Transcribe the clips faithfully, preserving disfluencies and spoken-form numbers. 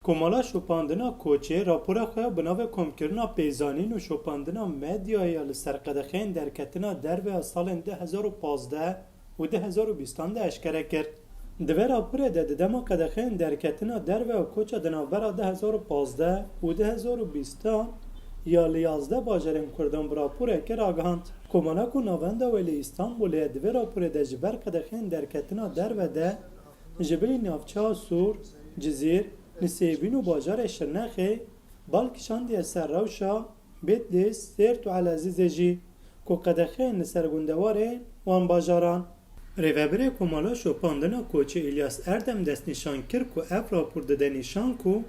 Komala Şopandina Koçê rapora xwe ya bi navê Komkirina Pêzanîn û Şopandina Medyayê ya li ser qedexeyên derketina derve ya salên du hezar û pazdeh û du hezar û bîstan de eşkere kir. Di vê raporê de di dema qedexeyên derketina derve û koça di navbera du hezar û pazdeh û du hezar û bîstan ya li yazdeh bajarên Kurdan bi raporekê ragihand. Komala ku navenda wê li Îstanbulê ye, di vê raporê de ji ber qedexeyên derketina derve de ji bilî navçeya Sûr, Cizîr, Nisêbîn û bajarê Şirnexê bal kişandiye ser rewşa Bitlis, Sêrt û Elezîzê jî, ku qedexeyên li ser gundewarên wan bajaran. Rêvebirê Komala Şopandina Koçê Îlyas Erdem destnîşan kir ku ev rapor dide nîşan ku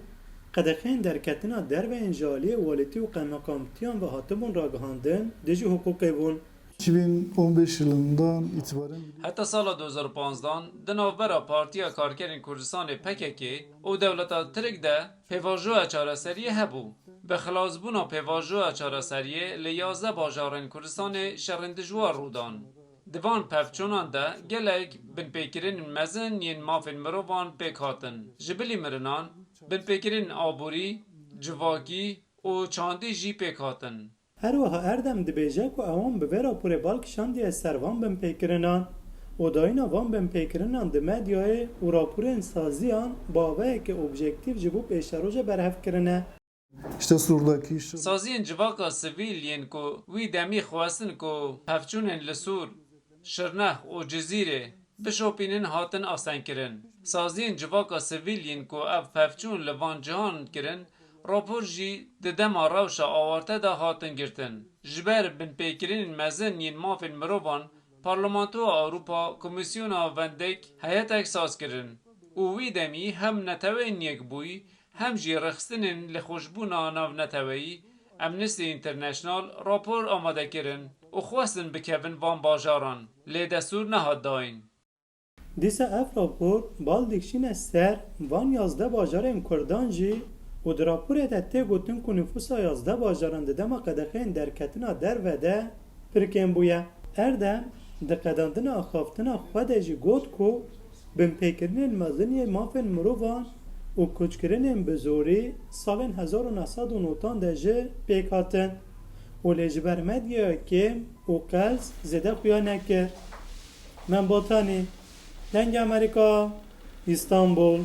qedexeyên derketina derve yên ji aliyê walîtî û qemeqamtiyan ve hatibûn ragihandin, dijî hiqûqê bûn. iki bin on beş yılından itibaren Heta sala du hezar û panzdan di navbera Partiya Karkerên Kurdistanê P K K û dewleta Tirk de pêvajoya çareseriyê hebû. Bi xilasbûna pêvajoya çareseriyê li yazdeh bajarên Kurdistanê şerên dijwar rû dan. Di van pevçûnan de gelek binpêkirinên mezin yên mafên mirovan pêk hatin. Ji bilî mirinan, binpêkirinên aborî, civakî û çandî jî pêk hatin. Her wiha Erdem dibêje ku ewan bi vê raporê bal kişandiye ser van binpêkirinan û dayîna van binpêkirinan di medyayê û raporên saziyan bi avayeke objektîf ji bo pêşerojê berhev kirine. İşte Sur'daki şu Saziyên civaka sivîl yên ku wî demî xwestin ku pevçûnên li Sûr, Şirnex û Cizîrê bişopînin hatin astengkirin. Saziyên civaka sivîl yên ku ev pevçûn li van cihan kirin, rapor jî di dema rewşa awarte de hatin girtin. Ji ber binpêkirinên mezin yên mafên mirovan, Parlamentoya Ewropa Komîsyona Venedîg heyetek saz kirin û wî demî hem Neteweyên Yekbûyî hem jî rêxistinên lêxweşbûna navneteweyî Amnesty International rapor amade kirin û xwestin bikevin van bajaran, lê destûr nehat dayîn. Dîsa ev rapor bal dikişîne ser van yazdeh bajarên Kurdan jî û di raporê de tê gotin ku nifûsa yazdeh bajaran di dema qedexeyên derketina derve de pir kêm bûye. Erdem di qedandina axaftina xwe de jî got ku binpêkirinên mezin yên mafên mirovan û koçkirinên bi zorî salên hezar û neh sed û newdan de jî pêk hatin û lê ji ber medyaya kêm û qels zêde xuya nekir. Mem Botanî, Dengê Amerîka, Îstanbul.